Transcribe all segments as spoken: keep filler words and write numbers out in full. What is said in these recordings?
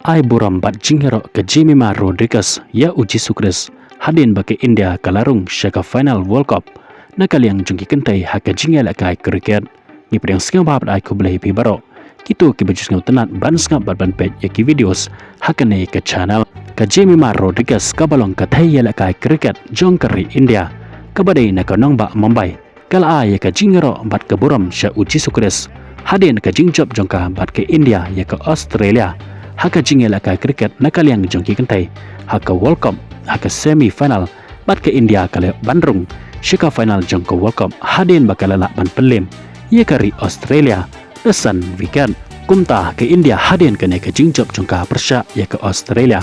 Ai burom bad jingïaroh ka Jemimah Rodrigues ïa u Jisu Khrist hadien ba ka India ka la rung sha ka final World Cup na ka liang jong ki kynthei ha ka jingïalehkai cricket. Ngi pdiang sngewbha bad ai khublei ïa phi baroh kito kiba ju sngewtynnat ban sngap bad ban peit ïa ki videos ha kane ka channel. Ka Jemimah Rodrigues kaba long ka thei ïalehkai cricket jong ka ri India kaba dei na ka nongbah Mumbai, ka la ai ïa ka jingïaroh bad ka burom sha u Jisu Khrist hadien ka jingjop jong ka bad ka India ïa ka Australia ha ka jingïalehkai cricket na ka liang jong ki kynthei ha ka World Cup ha ka semi final, bad ka India ka la ban rung sha ka final jong ka World Cup hadien ba ka la lah ban pynliem ïa ka ri Australia da san wicket. Kumta ka India hadien kane ka jingjop jong ka pyrshah ïa ka Australia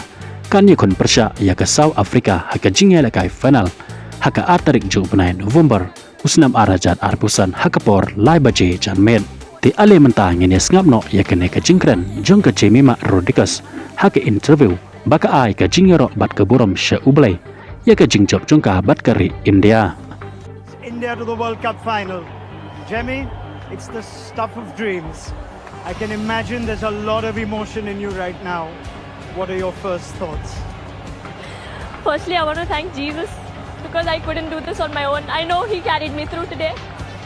kan ïakhun pyrshah ïa ka South Africa ha ka jingïalehkai final ha ka ar tarik jong u bnai November u snem ar hajar arphew san ha ka por lai baje janmiet. Te ale mynta ngin ïa sngap noh ïa kane ka jingkren jong ka Jemimah Rodrigues ha ka interview ba ka ai ka jingïaroh bad ka burom sha U Blei ïa ka jingjop jong ka bad ka ri India. India to the World Cup final. Jemmy, it's the stuff of dreams. I can imagine there's a lot of emotion in you right now. What are your first thoughts? Firstly, I want to thank Jesus because I couldn't do this on my own. I know He carried me through today.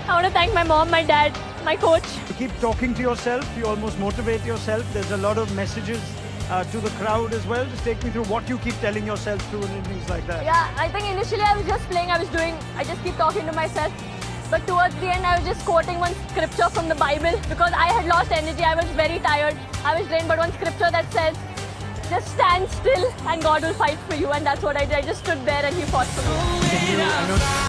I want to thank my mom, my dad, my coach. You keep talking to yourself, you almost motivate yourself. There's a lot of messages uh, to the crowd as well. Just take me through what you keep telling yourself through in innings like that. Yeah, I think initially I was just playing, I was doing, I just keep talking to myself. But towards the end, I was just quoting one scripture from the Bible because I had lost energy. I was very tired. I was drained. But one scripture that says, just stand still and God will fight for you. And that's what I did. I just stood there and He fought for me. Can you, I know